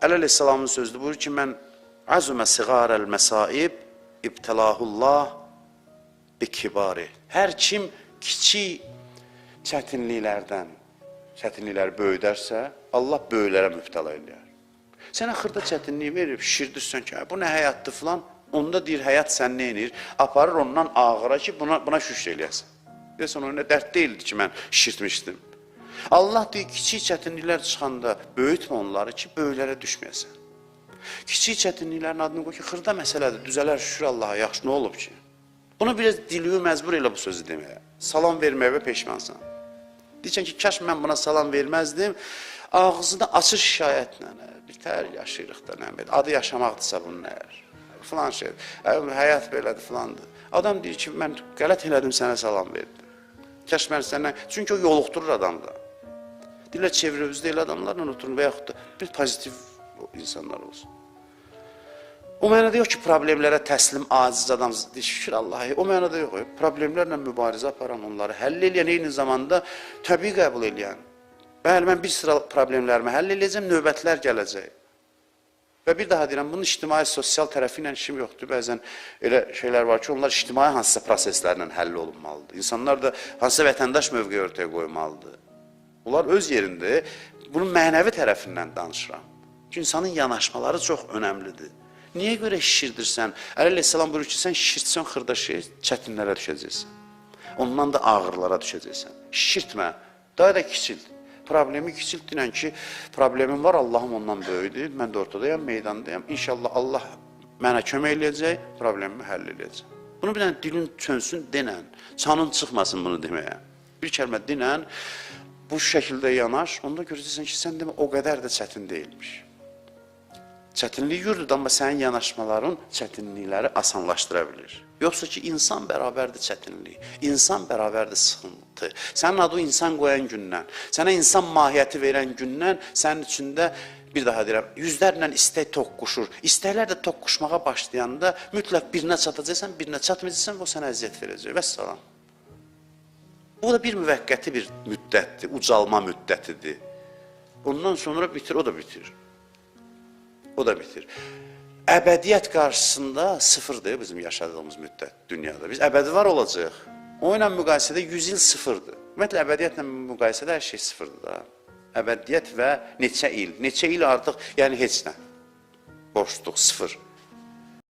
Əli əleyhissalamın sözüdür. Buyurur ki, mən azumə siğarəl məsaib ibtəlahullah bikibari. Hər kim kiçik çətinliklərdən, çətinlikləri böyüdərsə, Allah böyüklərə mübtəla eləyər. Sənə xırda çətinlik verib, şişirdirsən ki, bu nə həyatdır filan, onda deyir, həyat sən nə eləyir? Aparır ondan ağıra ki, buna şükr eləyəsən. Deyəsən, o nə dərd deyildi ki, mən şişirtmişdim. Allah deyir, kiçik çətinliklər çıxanda böyütmə onları ki, böyüklərə düşməyəsən. Kiçik çətinliklərin adını qoy ki, xırda məsələdir, düzələr, şükür Allaha, yaxşı, nə olub ki? Bunu biraz diliyi məcbur elə bu sözü deməyə. Salam verməyə və peşmansan. Deyirsən ki, kaş mən buna salam verməzdim, ağzını açır şikayətlə, bitər yaşayırıq da, nə bilir, adı yaşamaqdırsa bunun nəyər, filan şey, həyat belədir, filandır. Adam deyir ki, mən qələt elədim, sənə salam verdim. Kaş mən səndən, çünki o yoluxdurur adamda. Deyirlər, çevrəmizdə elə adamlarla oturun və yaxud da bir pozitiv insanlar olsun. O mənada yox ki, problemlərə təslim aciz adam, şükür Allah'a, o mənada yox. Problemlərlə mübarizə aparan, onları həll eləyən, eyni zamanda təbii qəbul eləyən. Bəli, mən bir sıra problemlərimi həll eləyəcəm, növbətlər gələcək. Və bir daha deyirəm, bunun ictimai, sosial tərəfi ilə işim yoxdur. Bəzən elə şeylər var ki, onlar ictimai hansısa proseslərlə həll olunmalıdır. İnsanlar da hansısa vətəndaş mövqeyi ortaya qoymalıdır. Onlar öz yerində, bunun mənəvi tərəfindən danışıram. Çünki insanın yanaşmaları çox önəmlidir. Niyə görə şişirdirsən? Əli əleyhissalam buyurur ki, sən şişirtsən xırda şey, çətinlərə düşəcəksən. Ondan da ağırlara düşəcəksən. Şişirtmə, daha da kiçilt. Problemi kiçilt, deyilən ki, problemim var, Allahım ondan böyükdür, mən də ortadayam, meydandayam. İnşallah Allah mənə kömək eləyəcək, problemimi həll eləyəcək. Bunu bir dənə dilin çönsün, denən, çanın çıxmasın bunu deməyə. Bir kəlmə denən, bu şəkildə yanaş, onda görəcəksən ki, sən demə o qədər də çətin deyilmiş. Çətinlik yürüdür, amma sənin yanaşmaların çətinlikləri asanlaşdıra bilir. Yoxsa ki, insan bərabərdir çətinlik, insan bərabərdir sıxıntı. Sənin adı insan qoyan gündən, sənə insan mahiyyəti verən gündən sənin içində, bir daha deyirəm, yüzlərlə istək toqquşur. İstəklər də toqquşmağa başlayanda mütləq birinə çatacaqsan, birinə çatmayacaqsan və o sənə əziyyət verəcək. Vəssalam. Bu da bir müvəqqəti bir müddətdir, ucalma müddətidir. Ondan sonra bitir, o da bitir. O da bitir. Əbədiyyət qarşısında sıfırdır bizim yaşadığımız müddət dünyada. Biz əbədi var olacaq. O ilə müqayisədə 100 il sıfırdır. Ümumiyyətlə, əbədiyyətlə müqayisədə hər şey sıfırdır da. Əbədiyyət və neçə il. Neçə il artıq, yəni heç nə. Boşluq, sıfır.